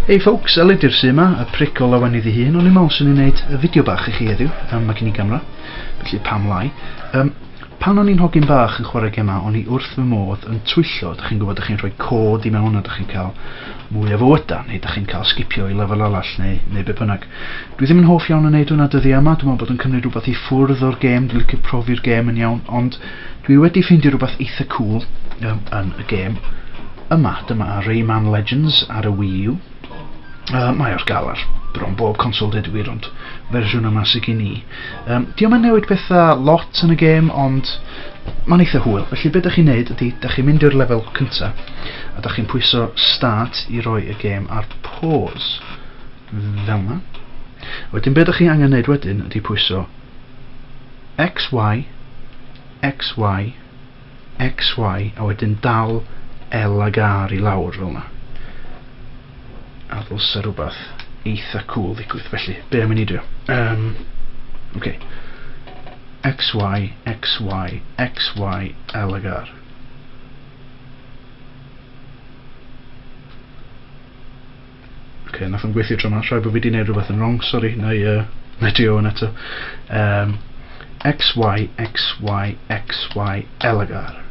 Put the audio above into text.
Hey folks, Elidir sy yma, y pric o lawenydd ei hun. O'n i'n meddwl swn i'n neud y fideo bach i chi heddiw, mae gen i gamera, felly pam lai. Pan o'n i'n hogyn bach yn chwarae gemau, o'n i wrth fy modd yn twyllo. Dach chi'n gwybod, dach chi'n rhoi cod i mewn a dach chi'n cael mwy o fywydau, neu dach chi'n cael sgipio i lefel arall, neu, neu be bynnag. Dwi ddim yn hoff iawn o wneud hwnna dyddiau yma, dwi'n meddwl bod yn cymryd rhywbeth i ffwrdd o'r gêm, dwi'n licio profi'r gêm yn iawn, ond dwi wedi ffeindio rhywbeth eitha cool yn y gêm yma. Dyma Rayman Legends ar y Wii U. Mae o'r gael ar bron bob consol dweud y gwir, ond fersiwn yma sydd gen i. Dio'm yn newid pethau lot yn y gêm, ond mae'n eitha hwyl. Felly be dach chi'n neud ydy, dach chi'n mynd i'r lefel cynta, a dach chi'n pwyso start i roi y gêm ar pause, fel yna. Wedyn be dach chi angen neud wedyn ydy pwyso X, Y, X, Y, X, Y, a wedyn dal L ag R i lawr fel yna. A ddylsa rhywbeth eitha cool ddigwydd. Felly, be am i ni drio? Okay. X, Y, X, Y, X, Y, L ag R. Ok, nath o'n gweithio tro yma. Rhaid bod fi wedi gwneud rhywbeth yn wrong, sori. Na i, na i drio hwn eto. X, Y, X, Y, X, Y, L ag R.